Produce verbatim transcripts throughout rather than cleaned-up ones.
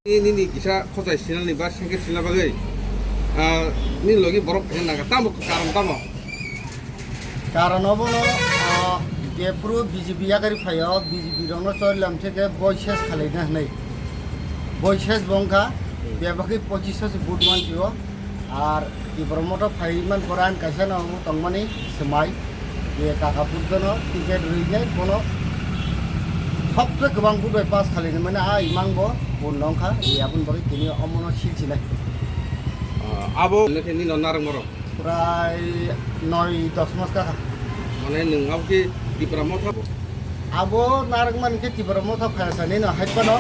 Nini kisa khosai sinani ba sengke sina bagwi, ah, nini logi borok phai nangkha. Tamo karon tamo? Karon obono, ah, jephuru B J P yakari phaio, B J P rokno chorilam theke boi ses khalaina hinwi. Boi ses bo wngkha, bebakhe pochish se vote mansio. Ar Tipra Motha phai man pore ang kaisa no tongmani swmai, je Kaka Buddono ticket rwinai bono sobse kwbang vote bai pass khalaini mani a imang bo bun nongkha, aboni bagwi tini omono silsinai. Ah, abo nini no narwk moro? Prai noi dos mas kha. Mane nwng abo ki Tipra Motha bo? Abo narwk man khe Tipra Motha phai sani no hai phano.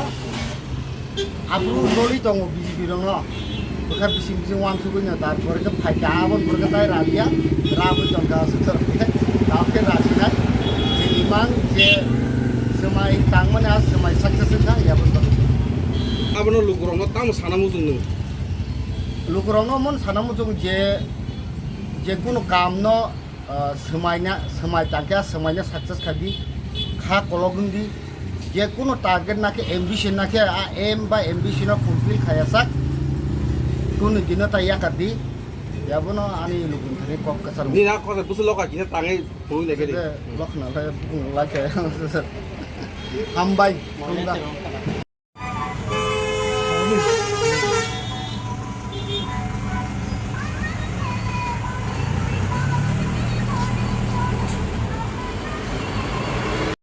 Aphuru noli tongo B J P rokno. Bwkha bising bising uansugwi no, tarpore khe phaikha, aboni pore khe tai rabiya, rabwi tongkha aswk tongkhe, tamo khe rasinai. Jeni mang je swmai tangmani a swmai success wngkha, yaboni bagwi. Abono lukurokno tamo sana muchung nwng? Lukurokno omono sana muchung je, je kunu kamno ah, swmaina, swmai tangkhe, ah, swmaina success khaidi, kha kolok wngdi, je kunu target nakhe, ambition nakhe, a aim ba ambition no fulfill khaya sak, kunu dino ta yakar di, yabono ani lukun thani kok kasar. Nini a kosa busu loka kisa tangwi phunui naikhe di. Lokhna lai phung lai khe. Hambai, hambai.